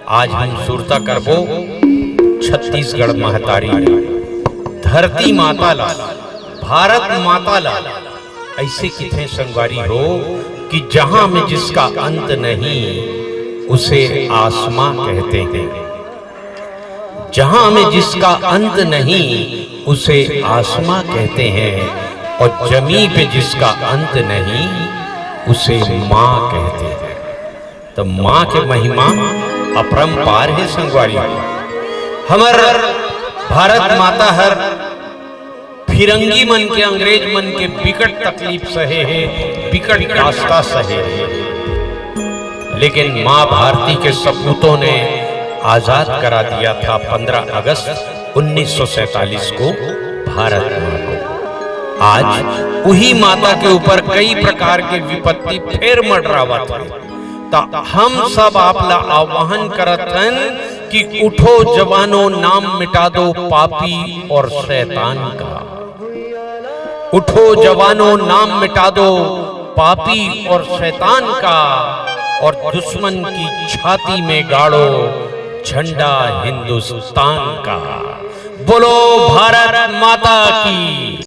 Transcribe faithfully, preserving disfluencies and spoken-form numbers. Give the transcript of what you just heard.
आज हम सुरता करबो छत्तीसगढ़ महतारी ला, धरती माता ला, भारत माता ला। ऐसे किथे संगवारी हो कि जहां में जिसका अंत नहीं, उसे आसमां कहते हैं। जहां में जिसका अंत नहीं, उसे आसमां कहते हैं, और जमीन पे जिसका अंत नहीं, उसे मां कहते हैं। तो मां के महिमा अपरंपार हे संगवारी। हमर भारत माता हर फिरंगी मन के, अंग्रेज मन के बिकट तकलीफ सहे हे, बिकट दास्ता सहे हे, लेकिन मां भारती के सपूतों ने आजाद करा दिया था पन्द्रह अगस्त उन्नीस सौ सैंतालीस को भारत मां को। आज उही माता के ऊपर कई प्रकार के विपत्ति फेर मंडरावत हे। त हम सब आप ला आह्वान करत हन कि उठो जवानों, नाम मिटा दो पापी और शैतान का। उठो जवानों, नाम मिटा दो पापी और शैतान का, और दुश्मन की छाती में गाड़ो झंडा हिंदुस्तान का। बोलो भारत माता की।